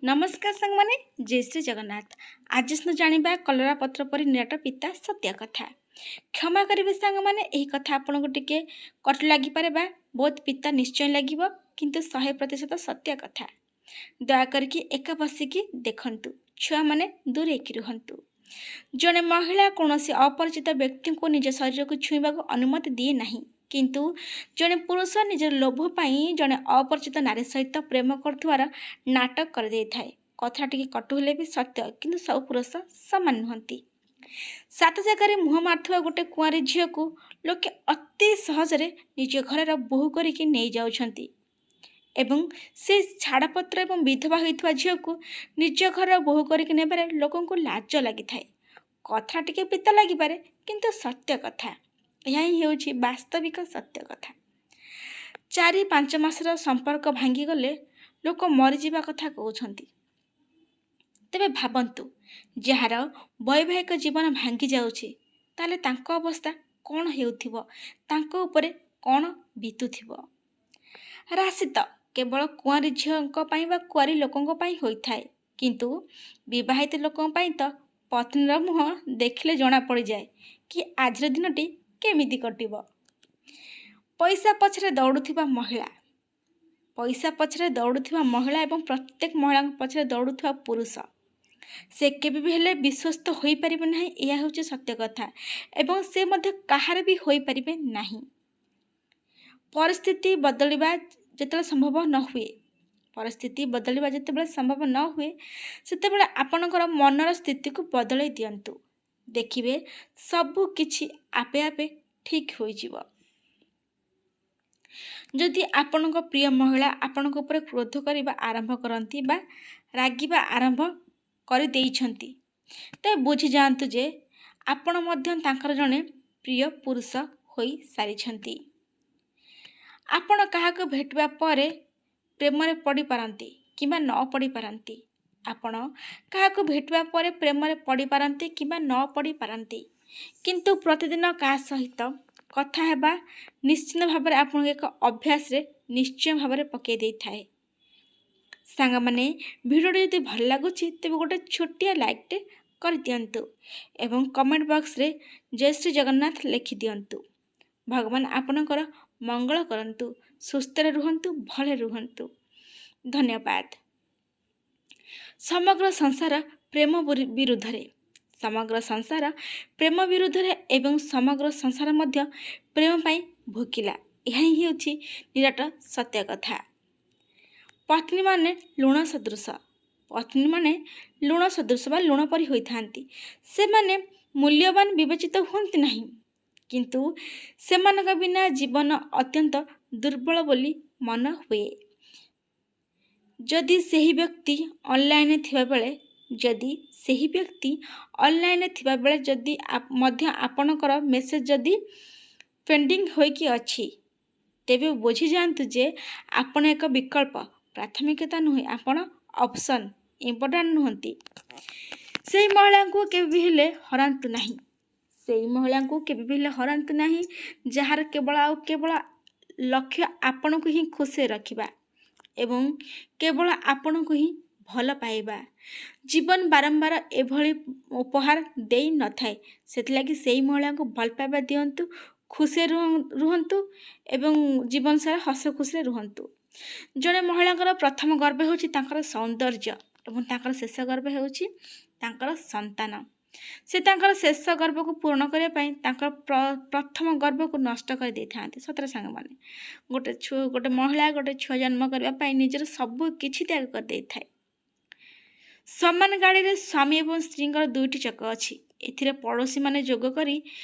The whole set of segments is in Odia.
ନମସ୍କାର ସାଙ୍ଗମାନେ, ଜୟ ଶ୍ରୀ ଜଗନ୍ନାଥ। ଆଜି ଆସନ୍ତୁ ଜାଣିବା କଲରା ପତ୍ର ପରି ନିରାଟ ପିତା ସତ୍ୟ କଥା। କ୍ଷମା କରିବେ ସାଙ୍ଗମାନେ, ଏହି କଥା ଆପଣଙ୍କୁ ଟିକେ କଟୁ ଲାଗିପାରେ ବା ବହୁତ ପିତା ନିଶ୍ଚୟ ଲାଗିବ, କିନ୍ତୁ 100% ସତ୍ୟ କଥା। ଦୟା କରିକି ଏକା ବସିକି ଦେଖନ୍ତୁ, ଛୁଆମାନେ ଦୂରେଇକି ରୁହନ୍ତୁ। ଜଣେ ମହିଳା କୌଣସି ଅପରିଚିତ ବ୍ୟକ୍ତିଙ୍କୁ ନିଜ ଶରୀରକୁ ଛୁଇଁବାକୁ ଅନୁମତି ଦିଏ ନାହିଁ, କିନ୍ତୁ ଜଣେ ପୁରୁଷ ନିଜର ଲୋଭ ପାଇଁ ଜଣେ ଅପରିଚିତ ନାରୀ ସହିତ ପ୍ରେମ କରୁଥିବାର ନାଟକ କରିଦେଇଥାଏ। କଥା ଟିକେ କଟୁ ହେଲେ ବି ସତ୍ୟ, କିନ୍ତୁ ସବୁ ପୁରୁଷ ସମାନ ନୁହନ୍ତି। ସାତ ଜାଗାରେ ମୁହଁ ମାରୁଥିବା ଗୋଟେ କୁଆଁରୀ ଝିଅକୁ ଲୋକେ ଅତି ସହଜରେ ନିଜ ଘରର ବୋହୂ କରିକି ନେଇଯାଉଛନ୍ତି ଏବଂ ସେ ଛାଡ଼ପତ୍ର ଏବଂ ବିଧବା ହୋଇଥିବା ଝିଅକୁ ନିଜ ଘରର ବୋହୂ କରିକି ନେବାରେ ଲୋକଙ୍କୁ ଲାଜ ଲାଗିଥାଏ। କଥା ଟିକେ ପିତା ଲାଗିପାରେ, କିନ୍ତୁ ସତ୍ୟ କଥା। ଏହା ହିଁ ହେଉଛି ବାସ୍ତବିକ ସତ୍ୟ କଥା। 4-5 ମାସର ସମ୍ପର୍କ ଭାଙ୍ଗିଗଲେ ଲୋକ ମରିଯିବା କଥା କହୁଛନ୍ତି। ତେବେ ଭାବନ୍ତୁ, ଯାହାର ବୈବାହିକ ଜୀବନ ଭାଙ୍ଗି ଯାଉଛି, ତାହେଲେ ତାଙ୍କ ଅବସ୍ଥା କ'ଣ ହେଉଥିବ, ତାଙ୍କ ଉପରେ କ'ଣ ବିତୁଥିବ? ରାଶି ତ କେବଳ କୁଆଁରୀ ଝିଅଙ୍କ ପାଇଁ ବା କୁଆଁରୀ ଲୋକଙ୍କ ପାଇଁ ହୋଇଥାଏ, କିନ୍ତୁ ବିବାହିତ ଲୋକଙ୍କ ପାଇଁ ତ ପତ୍ନୀର ମୁହଁ ଦେଖିଲେ ଜଣା ପଡ଼ିଯାଏ କି ଆଜିର ଦିନଟି କେମିତି କଟିବ। ପଇସା ପଛରେ ଦୌଡ଼ୁଥିବା ମହିଳା, ପଇସା ପଛରେ ଦୌଡ଼ୁଥିବା ମହିଳା ଏବଂ ପ୍ରତ୍ୟେକ ମହିଳାଙ୍କ ପଛରେ ଦୌଡ଼ୁଥିବା ପୁରୁଷ, ସେ କେବେ ବି ହେଲେ ବିଶ୍ୱସ୍ତ ହୋଇପାରିବେ ନାହିଁ। ଏହା ହେଉଛି ସତ୍ୟ କଥା ଏବଂ ସେ ମଧ୍ୟ କାହାର ବି ହୋଇପାରିବେ ନାହିଁ। ପରିସ୍ଥିତି ବଦଳିବା ଯେତେବେଳେ ସମ୍ଭବ ନ ହୁଏ, ପରିସ୍ଥିତି ବଦଳିବା ଯେତେବେଳେ ସମ୍ଭବ ନ ହୁଏ, ସେତେବେଳେ ଆପଣଙ୍କର ମନର ସ୍ଥିତିକୁ ବଦଳାଇ ଦିଅନ୍ତୁ। ଦେଖିବେ, ସବୁ କିଛି ଆପେ ଆପେ ଠିକ୍ ହୋଇଯିବ। ଯଦି ଆପଣଙ୍କ ପ୍ରିୟ ମହିଳା ଆପଣଙ୍କ ଉପରେ କ୍ରୋଧ କରିବା ଆରମ୍ଭ କରନ୍ତି ବା ରାଗିବା ଆରମ୍ଭ କରିଦେଇଛନ୍ତି, ତେବେ ବୁଝିଯାଆନ୍ତୁ ଯେ ଆପଣ ମଧ୍ୟ ତାଙ୍କର ଜଣେ ପ୍ରିୟ ପୁରୁଷ ହୋଇସାରିଛନ୍ତି। ଆପଣ କାହାକୁ ଭେଟିବା ପରେ ପ୍ରେମରେ ପଡ଼ିପାରନ୍ତି କିମ୍ବା ନ ପଡ଼ିପାରନ୍ତି। ଆପଣ କାହାକୁ ଭେଟିବା ପରେ ପ୍ରେମରେ ପଡ଼ିପାରନ୍ତି କିମ୍ବା ନ ପଡ଼ିପାରନ୍ତି, କିନ୍ତୁ ପ୍ରତିଦିନ କାହା ସହିତ କଥା ହେବା ନିଶ୍ଚିତ ଭାବରେ ଆପଣଙ୍କୁ ଏକ ଅଭ୍ୟାସରେ ନିଶ୍ଚୟ ଭାବରେ ପକାଇ ଦେଇଥାଏ। ସାଙ୍ଗମାନେ, ଭିଡ଼ିଓଟି ଯଦି ଭଲ ଲାଗୁଛି, ତେବେ ଗୋଟେ ଛୋଟିଆ ଲାଇକ୍ଟେ କରିଦିଅନ୍ତୁ ଏବଂ କମେଣ୍ଟ ବକ୍ସରେ ଜୟ ଶ୍ରୀ ଜଗନ୍ନାଥ ଲେଖିଦିଅନ୍ତୁ। ଭଗବାନ ଆପଣଙ୍କର ମଙ୍ଗଳ କରନ୍ତୁ। ସୁସ୍ଥରେ ରୁହନ୍ତୁ, ଭଲରେ ରୁହନ୍ତୁ। ଧନ୍ୟବାଦ। ସମଗ୍ର ସଂସାର ପ୍ରେମ ବିରୁଦ୍ଧରେ, ସମଗ୍ର ସଂସାର ପ୍ରେମ ବିରୁଦ୍ଧରେ ଏବଂ ସମଗ୍ର ସଂସାର ମଧ୍ୟ ପ୍ରେମ ପାଇଁ ଭୋକିଲା। ଏହା ହିଁ ହେଉଛି ନିରାଟ ସତ୍ୟ କଥା। ପତ୍ନୀମାନେ ଲୁଣ ସଦୃଶ। ପତ୍ନୀମାନେ ଲୁଣ ସଦୃଶ ବା ଲୁଣ ପରି ହୋଇଥାନ୍ତି। ସେମାନେ ମୂଲ୍ୟବାନ ବିବେଚିତ ହୁଅନ୍ତି ନାହିଁ, କିନ୍ତୁ ସେମାନଙ୍କ ବିନା ଜୀବନ ଅତ୍ୟନ୍ତ ଦୁର୍ବଳ ବୋଲି ମନେ ହୁଏ। ଯଦି ସେହି ବ୍ୟକ୍ତି ଅନଲାଇନରେ ଥିବାବେଳେ, ଯଦି ସେହି ବ୍ୟକ୍ତି ଅନଲାଇନରେ ଥିବାବେଳେ ଯଦି ମଧ୍ୟ ଆପଣଙ୍କର ମେସେଜ ଯଦି ପେଣ୍ଡିଂ ହୋଇକି ଅଛି, ତେବେ ବୁଝିଯାଆନ୍ତୁ ଯେ ଆପଣ ଏକ ବିକଳ୍ପ, ପ୍ରାଥମିକତା ନୁହେଁ। ଆପଣ ଅପସନ୍, ଇମ୍ପୋର୍ଟାଣ୍ଟ ନୁହନ୍ତି। ସେଇ ମହିଳାଙ୍କୁ କେବେ ବି ହେଲେ ହରାନ୍ତୁ ନାହିଁ। ସେଇ ମହିଳାଙ୍କୁ କେବେ ବି ହେଲେ ହରାନ୍ତୁ ନାହିଁ, ଯାହାର କେବଳ ଆଉ କେବଳ ଲକ୍ଷ୍ୟ ଆପଣଙ୍କୁ ହିଁ ଖୁସିରେ ରଖିବା ଏବଂ କେବଳ ଆପଣଙ୍କୁ ହିଁ ଭଲ ପାଇବା। ଜୀବନ ବାରମ୍ବାର ଏଭଳି ଉପହାର ଦେଇନଥାଏ। ସେଥିଲାଗି ସେଇ ମହିଳାଙ୍କୁ ଭଲ ପାଇବା ଦିଅନ୍ତୁ, ଖୁସିରେ ରୁହନ୍ତୁ ଏବଂ ଜୀବନ ସାରା ହସ ଖୁସିରେ ରୁହନ୍ତୁ। ଜଣେ ମହିଳାଙ୍କର ପ୍ରଥମ ଗର୍ବ ହେଉଛି ତାଙ୍କର ସୌନ୍ଦର୍ଯ୍ୟ ଏବଂ ତାଙ୍କର ଶେଷ ଗର୍ବ ହେଉଛି ତାଙ୍କର ସନ୍ତାନ। ସେ ତାଙ୍କର ଶେଷ ଗର୍ବକୁ ପୂରଣ କରିବା ପାଇଁ ତାଙ୍କର ପ୍ରଥମ ଗର୍ବକୁ ନଷ୍ଟ କରିଦେଇଥାନ୍ତି। ସତରେ ସାଙ୍ଗମାନେ, ଗୋଟେ ମହିଳା ଗୋଟେ ଛୁଆ ଜନ୍ମ କରିବା ପାଇଁ ନିଜର ସବୁ କିଛି ତ୍ୟାଗ କରିଦେଇଥାଏ। ସମାନ ଗାଡ଼ିରେ ସ୍ୱାମୀ ଏବଂ ସ୍ତ୍ରୀଙ୍କର ଦୁଇଟି ଚକ ଅଛି। ଏଥିରେ ପଡ଼ୋଶୀମାନେ ଯୋଗ କରି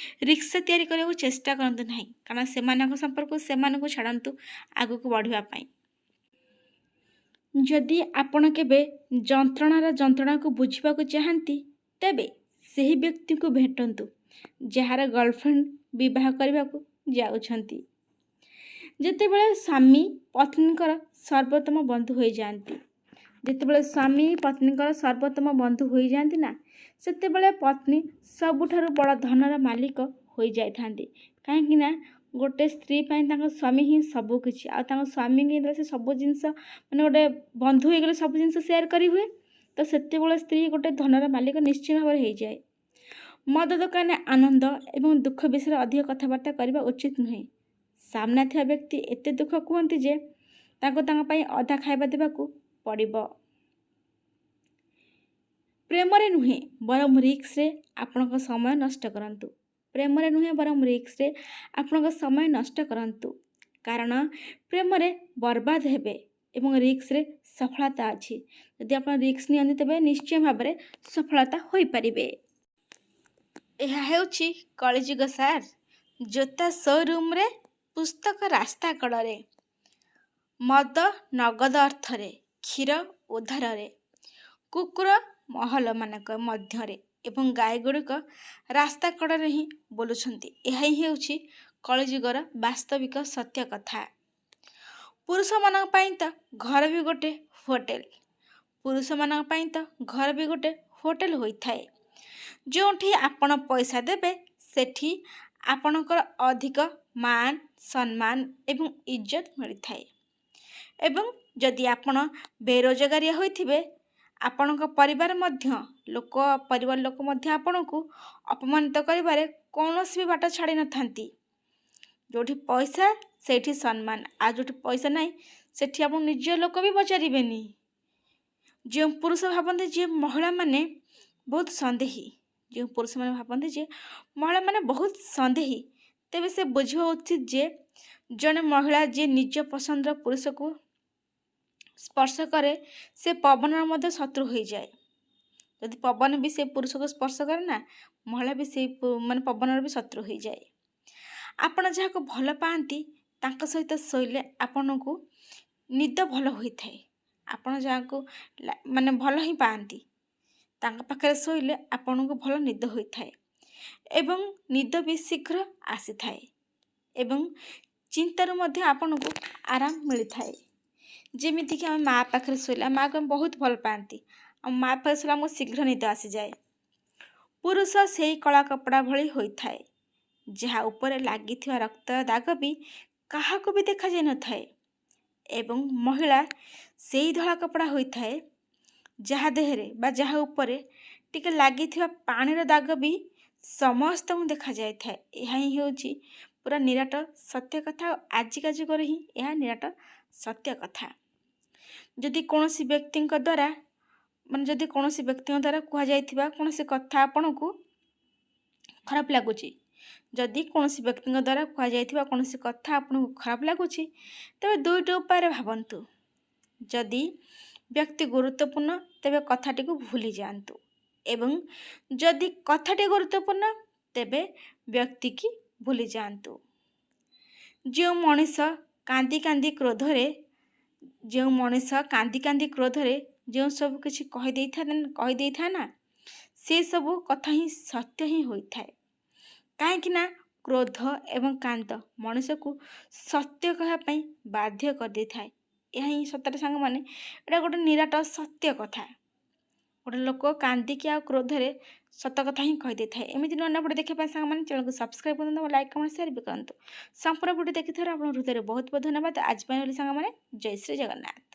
ରିକ୍ସା ତିଆରି କରିବାକୁ ଚେଷ୍ଟା କରନ୍ତୁ ନାହିଁ, କାରଣ ସେମାନଙ୍କ ସମ୍ପର୍କକୁ ସେମାନଙ୍କୁ ଛାଡ଼ନ୍ତୁ ଆଗକୁ ବଢ଼ିବା ପାଇଁ। ଯଦି ଆପଣ କେବେ ଯନ୍ତ୍ରଣାର ଯନ୍ତ୍ରଣାକୁ ବୁଝିବାକୁ ଚାହାନ୍ତି, ତେବେ ସେହି ବ୍ୟକ୍ତିଙ୍କୁ ଭେଟନ୍ତୁ ଯାହାର ଗର୍ଲଫ୍ରେଣ୍ଡ ବିବାହ କରିବାକୁ ଯାଉଛନ୍ତି। ଯେତେବେଳେ ସ୍ୱାମୀ ପତ୍ନୀଙ୍କର ସର୍ବୋତ୍ତମ ବନ୍ଧୁ ହୋଇଯାଆନ୍ତି, ଯେତେବେଳେ ସ୍ୱାମୀ ପତ୍ନୀଙ୍କର ସର୍ବୋତ୍ତମ ବନ୍ଧୁ ହୋଇଯାଆନ୍ତି ନା, ସେତେବେଳେ ପତ୍ନୀ ସବୁଠାରୁ ବଡ଼ ଧନର ମାଲିକ ହୋଇଯାଇଥାନ୍ତି, କାହିଁକି ନା ଗୋଟେ ସ୍ତ୍ରୀ ପାଇଁ ତାଙ୍କ ସ୍ୱାମୀ ହିଁ ସବୁକିଛି। ଆଉ ତାଙ୍କ ସ୍ୱାମୀକି ଯେତେବେଳେ ସେ ସବୁ ଜିନିଷ, ମାନେ ଗୋଟେ ବନ୍ଧୁ ହେଇଗଲେ ସବୁ ଜିନିଷ ସେୟାର କରିହୁଏ, ତ ସେତେବେଳେ ସ୍ତ୍ରୀ ଗୋଟେ ଧନର ମାଲିକ ନିଶ୍ଚୟ ଭାବରେ ହେଇଯାଏ। ମଦ ଦୋକାନରେ ଆନନ୍ଦ ଏବଂ ଦୁଃଖ ବିଷୟରେ ଅଧିକ କଥାବାର୍ତ୍ତା କରିବା ଉଚିତ ନୁହେଁ। ସାମ୍ନା ଥିବା ବ୍ୟକ୍ତି ଏତେ ଦୁଃଖ କୁହନ୍ତି ଯେ ତାଙ୍କୁ ତାଙ୍କ ପାଇଁ ଅଧା ଖାଇବା ଦେବାକୁ ପଡ଼ିବ। ପ୍ରେମରେ ନୁହେଁ ବରଂ ରିସ୍କରେ ଆପଣଙ୍କ ସମୟ ନଷ୍ଟ କରନ୍ତୁ। ପ୍ରେମରେ ନୁହେଁ ବରଂ ରିସ୍କରେ ଆପଣଙ୍କ ସମୟ ନଷ୍ଟ କରନ୍ତୁ, କାରଣ ପ୍ରେମରେ ବର୍ବାଦ ହେବେ ଏବଂ ରିସ୍କରେ ସଫଳତା ଅଛି। ଯଦି ଆପଣ ରିସ୍କ ନିଅନ୍ତି, ତେବେ ନିଶ୍ଚୟ ଭାବରେ ସଫଳତା ହୋଇପାରିବେ। ଏହା ହେଉଛି କଳିଯୁଗ ସାର୍। ଜୋତା ସୋରୁମ୍ରେ, ପୁସ୍ତକ ରାସ୍ତା କଡ଼ରେ, ମଦ ନଗଦ ଅର୍ଥରେ, କ୍ଷୀର ଉଧାରରେ, କୁକୁର ମହଲମାନଙ୍କ ମଧ୍ୟରେ ଏବଂ ଗାଈଗୁଡ଼ିକ ରାସ୍ତା କଡ଼ରେ ହିଁ ବୁଲୁଛନ୍ତି। ଏହା ହିଁ ହେଉଛି କଳିଯୁଗର ବାସ୍ତବିକ ସତ୍ୟ କଥା। ପୁରୁଷମାନଙ୍କ ପାଇଁ ତ ଘର ବି ଗୋଟେ ହୋଟେଲ। ପୁରୁଷମାନଙ୍କ ପାଇଁ ତ ଘର ବି ଗୋଟେ ହୋଟେଲ ହୋଇଥାଏ। ଯେଉଁଠି ଆପଣ ପଇସା ଦେବେ, ସେଠି ଆପଣଙ୍କର ଅଧିକ ମାନ ସମ୍ମାନ ଏବଂ ଇଜ୍ଜତ ମିଳିଥାଏ। ଏବଂ ଯଦି ଆପଣ ବେରୋଜଗାରିଆ ହୋଇଥିବେ, ଆପଣଙ୍କ ପରିବାର ମଧ୍ୟ ଲୋକ ପରିବାର ଲୋକ ମଧ୍ୟ ଆପଣଙ୍କୁ ଅପମାନିତ କରିବାରେ କୌଣସି ବି ବାଟ ଛାଡ଼ି ନଥାନ୍ତି। ଯେଉଁଠି ପଇସା, ସେଇଠି ସମ୍ମାନ। ଆଉ ଯେଉଁଠି ପଇସା ନାହିଁ, ସେଠି ଆପଣ ନିଜ ଲୋକ ବି ପଚାରିବେନି। ଯେଉଁ ପୁରୁଷ ଭାବନ୍ତି ଯେ ମହିଳାମାନେ ବହୁତ ସନ୍ଦେହୀ, ଯେଉଁ ପୁରୁଷମାନେ ଭାବନ୍ତି ଯେ ମହିଳାମାନେ ବହୁତ ସନ୍ଦେହୀ, ତେବେ ସେ ବୁଝିବା ଉଚିତ ଯେ ଜଣେ ମହିଳା ଯିଏ ନିଜ ପସନ୍ଦର ପୁରୁଷକୁ ସ୍ପର୍ଶ କରେ, ସେ ପବନର ମଧ୍ୟ ଶତ୍ରୁ ହୋଇଯାଏ। ଯଦି ପବନ ବି ସେ ପୁରୁଷକୁ ସ୍ପର୍ଶ କରେ ନା, ମହିଳା ବି ସେଇ ମାନେ ପବନର ବି ଶତ୍ରୁ ହୋଇଯାଏ। ଆପଣ ଯାହାକୁ ଭଲ ପାଆନ୍ତି, ତାଙ୍କ ସହିତ ଶୋଇଲେ ଆପଣଙ୍କୁ ନିଦ ଭଲ ହୋଇଥାଏ। ଆପଣ ଯାହାକୁ ମାନେ ଭଲ ହିଁ ପାଆନ୍ତି, ତାଙ୍କ ପାଖରେ ଶୋଇଲେ ଆପଣଙ୍କୁ ଭଲ ନିଦ ହୋଇଥାଏ ଏବଂ ନିଦ ବି ଶୀଘ୍ର ଆସିଥାଏ ଏବଂ ଚିନ୍ତାରୁ ମଧ୍ୟ ଆପଣଙ୍କୁ ଆରାମ ମିଳିଥାଏ। ଯେମିତିକି ଆମେ ମା' ପାଖରେ ଶୋଇଲେ, ମାଆକୁ ଆମେ ବହୁତ ଭଲ ପାଆନ୍ତି, ଆଉ ମା' ପାଖରେ ଶୋଇଲେ ଆମକୁ ଶୀଘ୍ର ନିଦ ଆସିଯାଏ। ପୁରୁଷ ସେଇ କଳା କପଡ଼ା ଭଳି ହୋଇଥାଏ, ଯାହା ଉପରେ ଲାଗିଥିବା ରକ୍ତ ଦାଗ ବି କାହାକୁ ବି ଦେଖାଯାଇନଥାଏ ଏବଂ ମହିଳା ସେଇ ଧଳା କପଡ଼ା ହୋଇଥାଏ, ଯାହା ଦେହରେ ବା ଯାହା ଉପରେ ଟିକେ ଲାଗିଥିବା ପାଣିର ଦାଗ ବି ସମସ୍ତଙ୍କୁ ଦେଖାଯାଇଥାଏ। ଏହା ହିଁ ହେଉଛି ପୁରା ନିରାଟ ସତ୍ୟ କଥା ଆଉ ଆଜିକା ଯୁଗରେ ହିଁ ଏହା ନିରାଟ ସତ୍ୟ କଥା। ଯଦି କୌଣସି ବ୍ୟକ୍ତିଙ୍କ ଦ୍ୱାରା, ମାନେ ଯଦି କୌଣସି ବ୍ୟକ୍ତିଙ୍କ ଦ୍ୱାରା କୁହାଯାଇଥିବା କୌଣସି କଥା ଆପଣଙ୍କୁ ଖରାପ ଲାଗୁଛି, ଯଦି କୌଣସି ବ୍ୟକ୍ତିଙ୍କ ଦ୍ୱାରା କୁହାଯାଇଥିବା କୌଣସି କଥା ଆପଣଙ୍କୁ ଖରାପ ଲାଗୁଛି, ତେବେ ଦୁଇଟି ଉପାୟରେ ଭାବନ୍ତୁ। ଯଦି ବ୍ୟକ୍ତି ଗୁରୁତ୍ୱପୂର୍ଣ୍ଣ, ତେବେ କଥାଟିକୁ ଭୁଲି ଯାଆନ୍ତୁ ଏବଂ ଯଦି କଥାଟି ଗୁରୁତ୍ୱପୂର୍ଣ୍ଣ, ତେବେ ବ୍ୟକ୍ତିକି ଭୁଲି ଯାଆନ୍ତୁ। ଯେଉଁ ମଣିଷ କାନ୍ଦି କାନ୍ଦି କ୍ରୋଧରେ ଯେଉଁ ମଣିଷ କାନ୍ଦି କାନ୍ଦି କ୍ରୋଧରେ ଯେଉଁ ସବୁ କିଛି କହିଦେଇଥାଏ ନା, ସେସବୁ କଥା ହିଁ ସତ୍ୟ ହିଁ ହୋଇଥାଏ। କାହିଁକି ନା କ୍ରୋଧ ଏବଂ କାନ୍ଦ ମଣିଷକୁ ସତ୍ୟ କହିବା ପାଇଁ ବାଧ୍ୟ କରିଦେଇଥାଏ। ଏହା ହିଁ ସତରେ ସାଙ୍ଗମାନେ, ଏଇଟା ଗୋଟେ ନିରାଟ ସତ୍ୟ କଥା। ଗୋଟେ ଲୋକ କାନ୍ଦିକି ଆଉ କ୍ରୋଧରେ ସତ କଥା ହିଁ କହିଦେଇଥାଏ। ଏମିତି ନୂଆ ନୂଆ ଭିଡ଼ିଓ ଦେଖିବା ପାଇଁ ସାଙ୍ଗମାନେ ଚ୍ୟାନେଲକୁ ସବସ୍କ୍ରାଇବ୍ କରନ୍ତୁ, ଲାଇକ୍, କମେଣ୍ଟ, ସେୟାର ବି କରନ୍ତୁ। ସମ୍ପୂର୍ଣ୍ଣ ଭିଡ଼ିଓ ଦେଖିଥିବାରୁ ଆପଣଙ୍କ ହୃଦୟରେ ବହୁତ ବହୁତ ଧନ୍ୟବାଦ। ଆଜି ପାଇଁ ରହିଲି ସାଙ୍ଗମାନେ। ଜୟ ଶ୍ରୀ ଜଗନ୍ନାଥ।